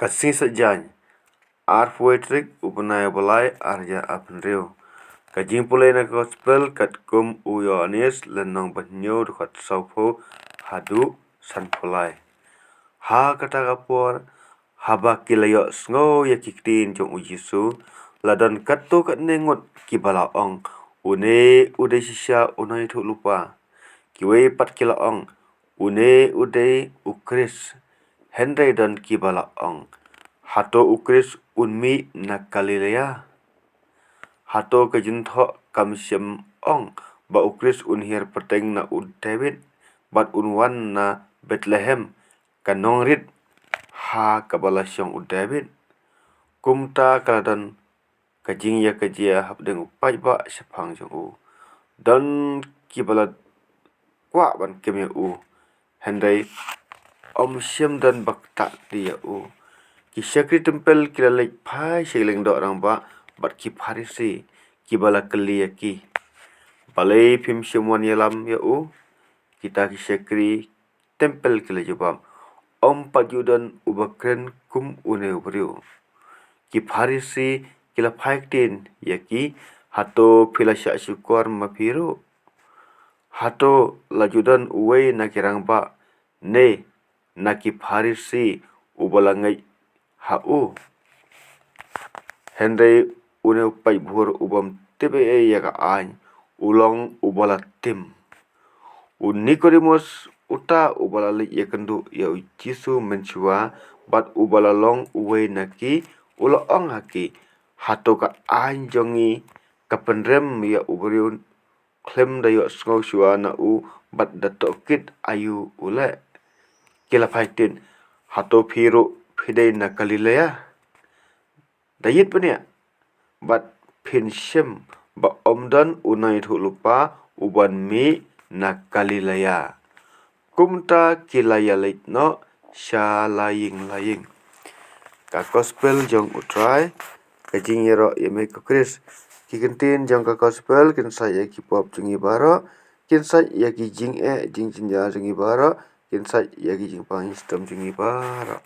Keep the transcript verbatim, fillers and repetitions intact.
Ka Sngi Saitjaiñ, arphew tarik u bnai ba lai, arhajar arphew hynriew. Ka jingpule na ka Gospel katkum u Ïoannis, lynnong ba hynñiew, dkhot sawphew haduh sanphew lai. Ha kata ka por, haba ki la ïohsngew ïa ki ktien jong u Jisu, la don katto katne ngut kiba la ong, "Une u dei shisha u nongïathuhlypa." Kiwei pat ki la ong, "Une u dei u Khrist." Hynrei don kiba la ong, "Hato u Khrist un mih na Galilea? Hato ka jingthoh kam shym ong ba u Khrist un hiar pateng na u David, bad un wan na Bethlehem, ka nongrit ha kaba la shong u David?" Kumta ka la don ka jingïakajia hapdeng u paidbah shaphang jong u. Don kiba la kwah ban kem ïa u, hynrei ym shym don ba ktah kti ïa u. Ki shakri templ ki la leit phai sha ki lyngdoh rangbah bad ki Pharisi, kiba la kylli ïa ki, "Balei phim shym wan ïalam ïa u?" Kita ki shakri templ ki la jubab, "Ym pat ju don uba kren kum une u briew." Ki Pharisi ki la phai ktien ïa ki, "Hato phi la shah shukor ma phi ruh? Hato la ju don uwei na ki rangbah ne na ki Pharisi uba la ngeit ha u?" Hynrei une u paidbah u bym tip ei ei ïa ka aiñ, u long uba la tim. U Nikodemus, uta uba la leit ïakynduh ïa u Jisu mynshuwa bad uba la long uwei na ki, u la ong ha ki, "Hato ka aiñ jong ngi ka pynrem ïa u briew khlem da ïohsngew shuwa na u bad da tohkit aïu u leh?" Ki la phai ktien, "Hato phi ruh phi dei na Galilea? Da ïit bniah bad phin shem ba ym don u nongïathuhlypa uban mih na Galilea." Kumta ki la ïaleit noh sha la ïing la ïing. Ka Gospel jong U Trai. Ka jingïaroh ïa me ko Khrist. Ki kyntien jong ka Gospel kin sait ïa ki pop jong ngi baroh, kin sait ïa ki jingeh jingjynjar jong ngi baroh, kin sait ïa ki jingpang jingshitom jong ngi baroh.